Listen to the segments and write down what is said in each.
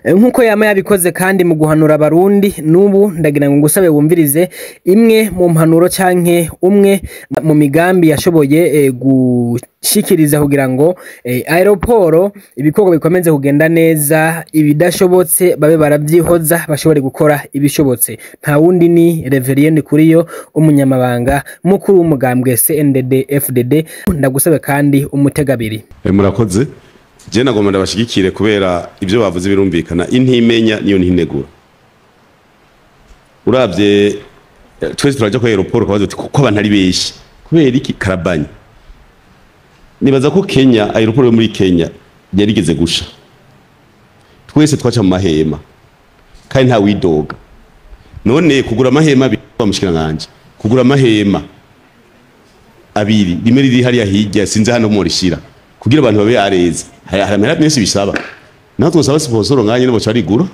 Nkuko yama yabikoze kandi mu guhanura abarundi, n'ubu ndagira ngo ngusabe wumvirize imwe mu mpanuro canke umwe mu migambi yashoboye gushikiriza kugira ngo aéroport ibikorwa bikomeze kugenda neza, ibidashobotse babe baravyihoza bashobore gukora ibishobotse. Nta wundi ni Reverien Ndikuriyo, umunyamabanga mukuru w'umugambwe CNDD FDD. Ndagusabe kandi umutegabiri. Murakoze. Je nagomba ndabashigikire kubera ibyo bavuze birumvikana. Intimenya niyo ntinegura. Uravye twese turaja ku aéroport kabazo uti kuko abantu ari benshi kubera iki karabanye. Nibaza ko Kenya, aéroport yo muri Kenya yarigeze gusha, twese twaca mu mahema kandi nta widoga. None kugura amahema abiri, mushikiranganje, kugura amahema abiri, rimwe riri hariya hirya, sinzi hano morishira, kugira abantu babe areza. Hari amahera menshi bisaba, naho twosaba sponsor nganye no bacarigura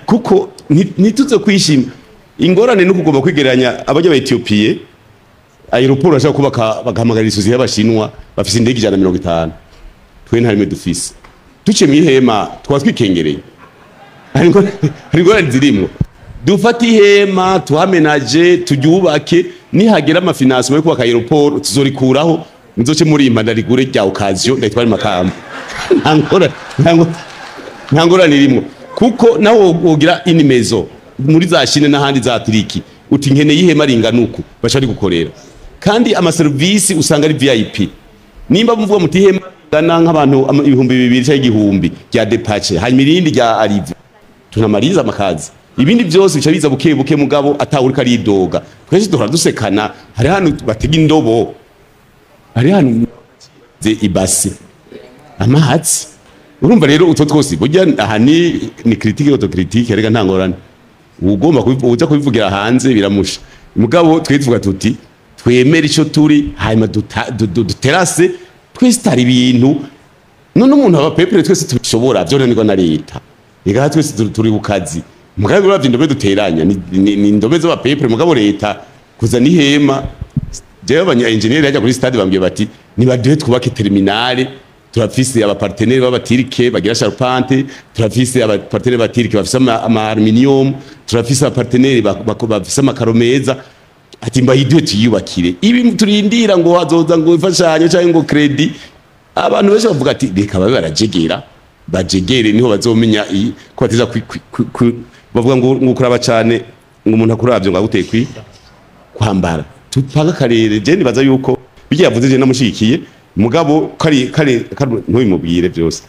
kuko ntituze kwishima. Ingorane no kugomba kwigeranya abajya ba Ethiopia aéroport bashaka kubaka bagahamagarira isuzi y'abashinwa bafise indege 150, twe nta rimwe dufise. Duce mw'ihema twatwikengereye, hari ingorane zirimwo. Dufate ihema tuhamenaje turyubake, nihagera amafinancement yo kubaka aéroport tuzorikuraho, muzoce murimpa ndarigure rya occasion ndayitwara Makamba. Nta ngorane irimwo, kuko naho wogira inimezo muri za Chine n'ahandi za Turiki uti nkeneye ihema ringana uku, baca gukorera. Kandi ama service usanga ari VIP. Nimba muvuga muti ihema ringana nk'abantu 2000 cyangwa 1000 rya depache, hanyuma irindi rya arrive, tunamaliza amakazi, ibindi byose bica biza buke buke, mugabo atawurika aridoga. Twese duhora dusekana, hari hano batega indobo, hari hano ibase amazi. Urumva rero utwo twose burya aha ni critique, autocritique, rega nta ngorane. Ugomba uza kubivugira hanze biramusha, mugabo twivuga tuti twemere ico turi, hanyuma duterase twese ibintu. None umuntu aba pepere twese tubishobora vyonanirwa na leta, ega twese turi bukazi, mugabo uravye indobe duteranya ni indobe z'aba pepere, mugabo leta kuza ni hema. Jewe abanya engineer yaja kuri stade bambwiye bati nibaduhe twubake terminale, turafise aba partenaire b'abatirike bagira charpente, turafise aba partenaire b'abatirike bafise ama aluminium, turafise aba partenaire bafise amakaro meza, ati mbahiduhe tuyubakire. Ibi turindira ngo hazoza ngo ifashanyo cyangwa ngo credit, abantu benshi bavuga ati reka babe barajegera, bajegere niho bazomenya ko batiza bavuga ngo kuraba cyane ngo umuntu akuravyo ngo aguteye kwambara. Tupanga karere. Je nibaza yuko bijya yavuze je namushigikiye, mugabo kari kari ntubimubwire byose.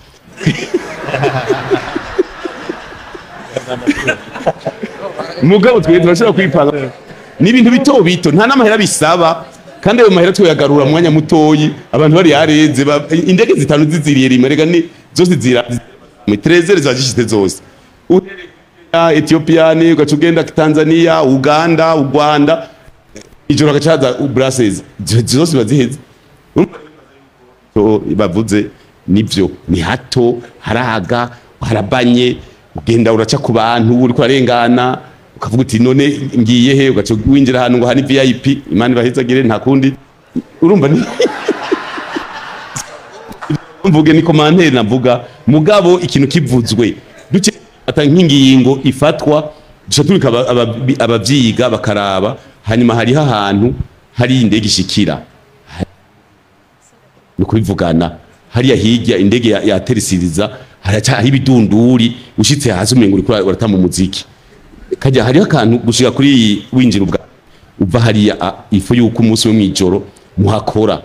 Mugabo twe turashobora kwipanga, ni ibintu bito bito, nta n'amahera bisaba, kandi ayo mahera twoyagarura mu mwanya mutoyi. Abantu bari yareze indege zitanu ziziriye rimwe, rega ni zose zira mu 13 zajishite zose, Ethiopia ni ugaca ugenda Tanzania, Uganda, u Rwanda, ijoro agacaza Brussels, zose baziheze. Bavuze nivyo, ni hato haraga harabanye, ugenda uraca ku bantu uriko arengana ukavuga uti none ngiye he, ugaca winjira ahantu ngo hani VIP, Imana ibahezagire nta kundi. Urumva ni mvuge ni commentaire navuga, mugabo ikintu kivuzwe duce ata nkingingo ifatwa, duca turika abavyiga bakaraba. Hanyuma hariho ahantu hari indege ishikira, ni kubivugana hariya hirya indege yaterisiriza, haraca ibidunduri, ushitse hasi umengo uriko uratamba umuziki. Kajya hariho akantu gushika kuri winjira ubwa uva hariya ifu yuko umunsi wo mwijoro muhakora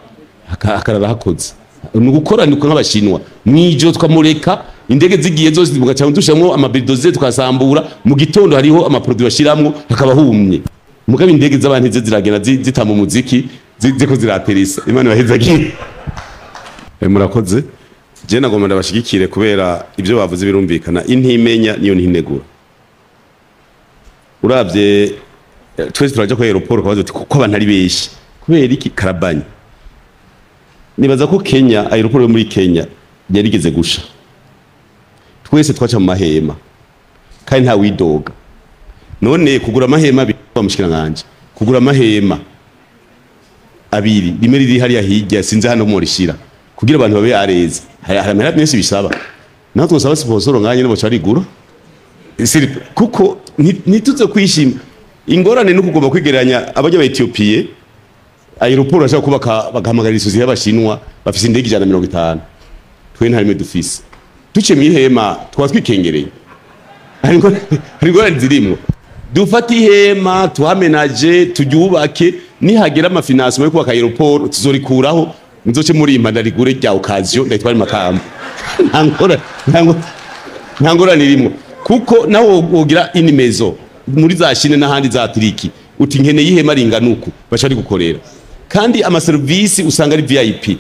hakarara hakoze. Ni gukora niko nk'abashinwa mwijoro twamureka indege zigiye zose mugaca dushamwo amabidoze twasambura, mu gitondo hariho amaproduit bashiramwo hakaba humye. Mugabo indege z'abantu ziragenda zitamba umuziki ziko ziraterisa. Imana ibahezagiye. Murakoze. Je nagomba ndabashigikire kubera ibyo bavuze birumvikana. Intimenya niyo ntinegura. Uravye twese turaja ku aéroport kabazo uti kuko abantu ari benshi kubera iki karabanye. Nibaza ko Kenya, aéroport yo muri Kenya yarigeze gusha, twese twaca mu mahema kandi nta widoga. None kugura amahema abiri, mushikiranganje, kugura amahema abiri, rimwe riri hariya hirya, sinzi hano morishira, kugira abantu babe areza. Hari amahera menshi bisaba, Naho twosaba sponsor nganye nibo carigura. Kuko ntituze kwishima. Ingorane no kugomba kwigereranya abajya ba Ethiopie aéroport bashaka kubaka bagahamagarira isuzi y'abashinwa bafise indege 150, twe nta rimwe dufise. Duce mw'ihema twaba twikengereye. Hari ingorane zirimwo. Dufate ihema tuhamenaje turyubake, nihagera amafinancement yo kubaka aéroport tuzorikuraho, muzoce murimpa ndarigure rya occasion ndayitware Makamba. Nta ngorane irimwo, kuko naho wogira une maison muri za Chine n'ahandi za Turiki uti nkeneye ihema ringana uku, baca gukorera. Kandi amaserivisi usanga ari VIP.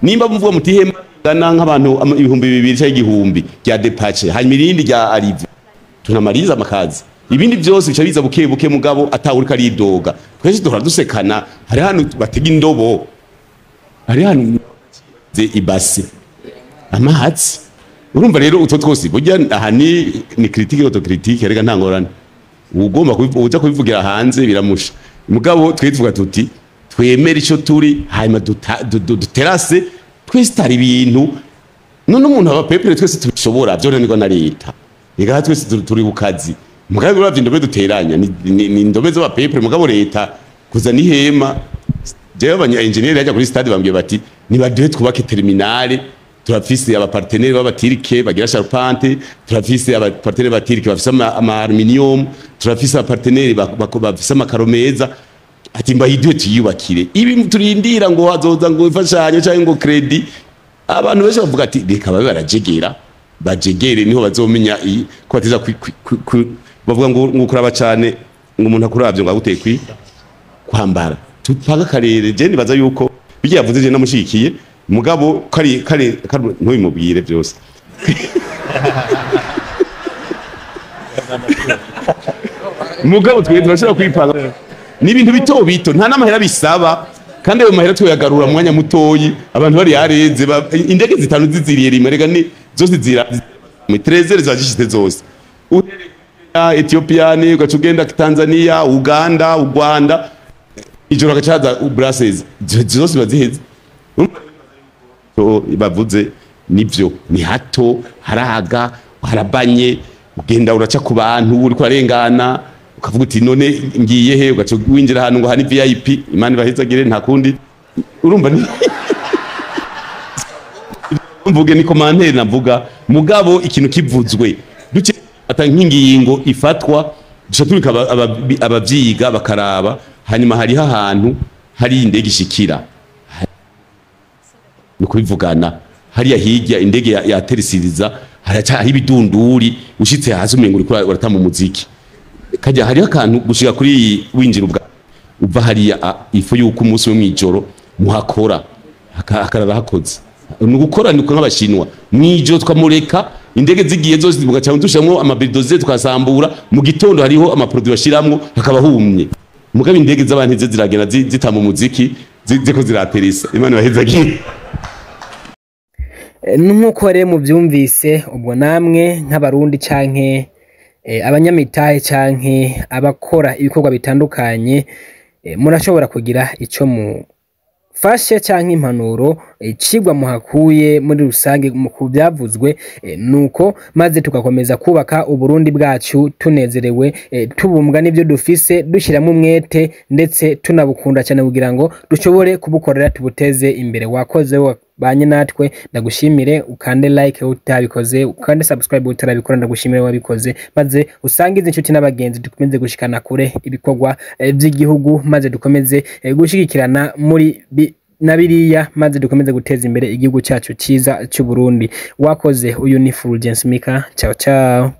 Nimba muvuga muti ihema ringana nk'abantu 2000 cyangwa 1000 rya départ, hanyuma irindi rya arrivée, tunamaliza amakazi, ibindi byose bica biza buke buke, mugabo atawuriko aridoga. Twese duhora dusekana, hari hano batega indobo, hari hano ibase amazi. Urumva rero utwo twose burya aha ni critique, autocritique. Rega nta ngorane, ugomba uza kubivugira hanze biramusha. Mugabo twe tuvuga tuti twemere ico turi, hanyuma duterase twesitara ibintu. None umuntu aba peuple twese tubishobora vyonanirwa na leta? Ega twese turi ku kazi. Mugabo uravye indome duteranya ni indome z'aba peuple, mugabo leta kuzana ihema. Jewe abanya engineer yajya kuri stade bambwiye bati nibaduhe twubake terminal, turafise abapartenaires b'abatirike bagira charpente, turafise abapartenaires b'abatirike bafise ama aluminium, turafise abapartenaires bafise amakaro meza, ati mbahiduhe tuyubakire. Ibi turindira ngo hazoza ngo imfashanyo cyangwa ngo crédit, abantu benshi bavuga ati reka babe barajegera, bajegere niho bazomenya ko bateza bavuga ngo kuraba cyane, ngo umuntu akuravye ngo aguteye kwambara. Tupanga karere. Je nibaza yuko bijya yavuze je namushigikiye, mugabo kari kari ntubimubwire byose. Mugabo twe turashobora kwipanga, ni ibintu bito bito, nta n'amahera bisaba, kandi ayo mahera tuyagarura mu mwanya mutoyi. Abantu bari yareze indege zitanu ziziriye rimwe, rega ni zose zira mu trezere zazishitse zose. Uhereye Ethiopia ni ugaca ugenda Tanzania, Uganda, u Rwanda, ijoro agacaza Brussels, zose baziheze. Bavuze nivyo, ni hato haraga harabanye, ugenda uraca ku bantu uriko arengana ukavuga uti none ngiye he, ugaca winjira ahantu ngo hani VIP. Imana ibahezagire, nta kundi. Urumva ni mvuge ni commentaire navuga, mugabo ikintu kivuzwe duce ata nkingingo ifatwa, duca turika abavyiga bakaraba. Hanyuma hariho ahantu hari indege ishikira, ni kubivugana hariya hirya indege yaterisiriza haraca ibidunduri, ushitse hasi umengo uriko uratamba umuziki. Kajya hariho akantu gushika kuri winjira ubwa uva hariya, ifu yuko umunsi wo mwijoro muhakora hakarara hakoze, ni ugukora niko nk'abashinwa. Mwijoro twamureka indege zigiye zose, bugaca dushiramwo amabulldozer tukasambura, mu gitondo hariho amaproduit bashiramwo hakaba humye. Mugabo indege z'abantu ziragenda zitamba umuziki ziko ziraterisa. Imana ibahezagiye. Nk'uko rero mubyumvise, ubwo namwe nk'abarundi canke abanyamitahe canke abakora ibikorwa bitandukanye, murashobora kugira ico mufashe canke impanuro, icigwa muhakuye muri rusange mu kubyavuzwe, nuko maze tugakomeza kubaka Uburundi bwacu tunezerewe, tubumbwa n'ibyo dufise, dushyiramo umwete ndetse tunabukunda cyane kugira ngo dushobore kubukorera tubuteze imbere. Wakoze banye natwe, ndagushimire. Ukande like utabikoze, ukande subscribe utarabikora, ndagushimire wabikoze, maze usangize inshuti n'abagenzi, dukomeze gushikana kure ibikorwa by'igihugu, maze dukomeze gushigikirana muri na biriya, maze dukomeze guteza imbere igihugu cyacu cyiza cy'u Burundi. Wakoze. Uyu ni Fulgence Mika. Ciao ciao.